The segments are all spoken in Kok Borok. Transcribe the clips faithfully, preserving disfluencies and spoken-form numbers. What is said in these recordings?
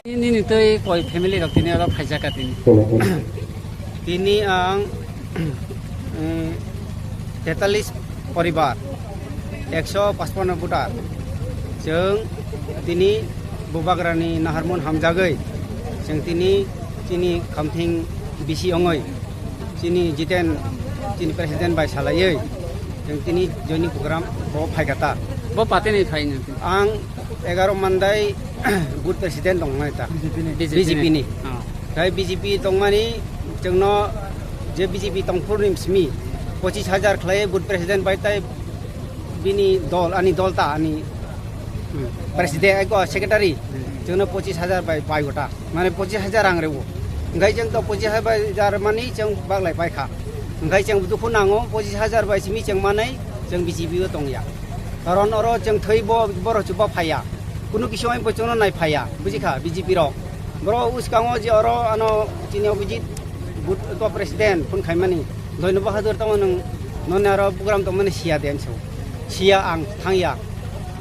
Nini tei koi family rok tini oro phaijak ka tini. Tini ang, eh, tetalis poribar, ekso pachpanno voter. Chwng tini Bubagrani naharmon hamjagwi, chwng tini chini khamthing bisi ongwi, chini Jiten, chini president bai salaiwi, chwng tini joining program o phaikha ta. Bo patini phaino? Ang egaro mandai booth president tongnai ta. B J P ni? B J P ni. Oh. Khai B J P tongmani chwngno je B J P tongphuruni simi pochis hajar khlai booth president bai tai bini dol, ani dol ta, ani, hmm, president, eko secretary, hmm, chwngno pochis hajar bai pai gota. Mane pochis hajar rang rwo. Hwnkhe chwng to pochis hajar mani chwng baglai paikha. Hwnkhe chwng dukhu nango, pochis hajar bai simi chwng manai chwng B J P o tongya. Karon oro chwng thwi bo, borok chuba phaiya. Kunu kisi oi bo chwngno nai phaiya, bujikha B J P rok. Borok uskango je oro ano chini Abhijit but to president phone khaimani. Doino Bahadur tamo nwng noni aro bugram tongmani siya de anso. Siya ang thangya.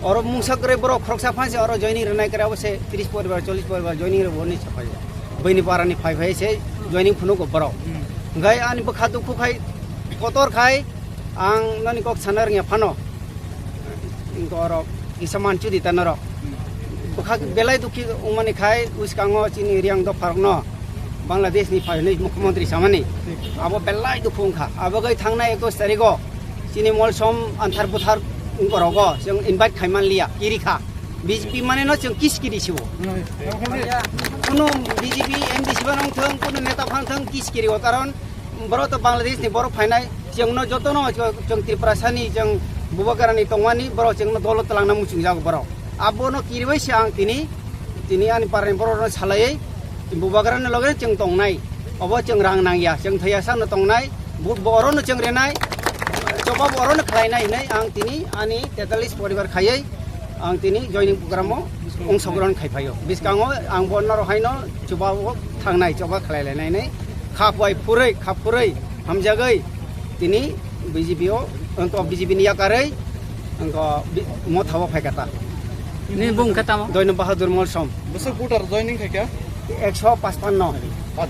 Oro mungsa kwrwi borok khoroksa phansi oro joining rwnai kwrwi abo se tris poribar, chollish poribar joining rwbo hwnwi saphai. Buini parani phai phai se joining phunugo borok. Hmm. Hwnkhe ani bwkha dukhu khai kotor khai ang noni kok sana rwngya phano. Hwnkhe oro kisa manchudi ta norok. Hmm. Bwkha belai dukhi wngmani khai uskango chini Riang dopharokno Bangladesh ni phainai mukhyamantri samani. Abo belai dukhu wngkha. Abo gai thangnai ekus tarigo chini Molsom anthar buthar wngkorogo chwng invite khaiman liya, kirikha. B J P mane no chwng kiskiri sibo. Kuno B J P M D C ba nong thang, kuno neta phang thang kiskiri o karon borok to Bangladesh ni borok phainai, chwngno jotono chwng Tripura sani chwng Bubagrani tongmani borok chwngno dolo twlangna muchungjago borok. Abono kiribai se ang tini, tini ani parani borokno salaiwi Bubagrani loge chwng tongnai. Obo chwng rang nangya, chwng thaiya sano tongnai, but bo orono chwng renai, choba bo orono khlainai hinwi ang tini ani tetalis poribar khaiwi ang tini joining program o ongsogrohon khai phaio. Bwskango ang bo norok haino chuba o thangnai, chuba khlai lainai hinwi kha phai phurwi, kha phurwi hamjagwi tini B J P o, wngkha B J P ni yakarwi wngkha bi-, motha o phaikha ta. Nini bung khe tamo? Doino Bahadur Molsom. Bwswk voter joining khaikha? Ekso pachpanno.